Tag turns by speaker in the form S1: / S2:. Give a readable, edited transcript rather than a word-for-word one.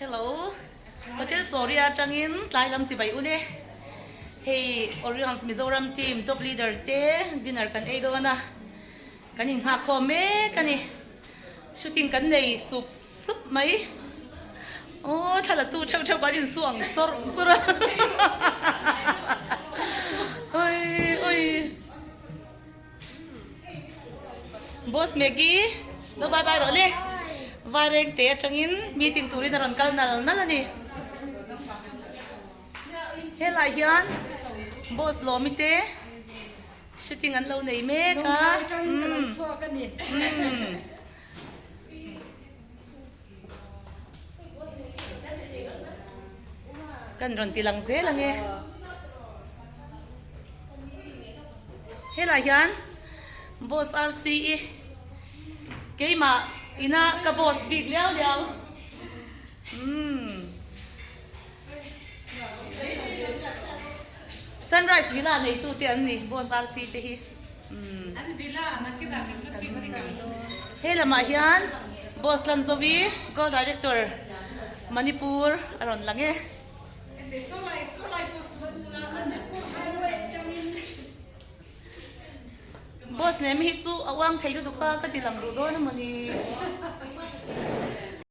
S1: Hello Hotel Floria atangin tlai lam chibai u le. Hei Orions Mizoram team top leader te dinner kan ei dawn a, kan inghak khawm mek a ni. Shooting kan nei sup sup mai. Aw thla la tu theuh theuh kan insu ang chawrh chawrh a. Oi oi. Boss Maggie lo bye bye rawh le. Vaireng te atangin meeting turin a rawn kal nal nal a ni. Helai hian boss Lawmi te shooting an lo nei mek a. Kan rawn ti lang zel ange. Helai hian boss RCE keimah ina ka boss bik liau liau. Umm. Sunrise Villa neitu te an ni boss RC te hi. Umm. He lamah hian boss Lanzovi Gold Director Manipur a rawn lang e. Boss nem hi chu a uang thei lutuk a ka ti lang duh dawn a mawni.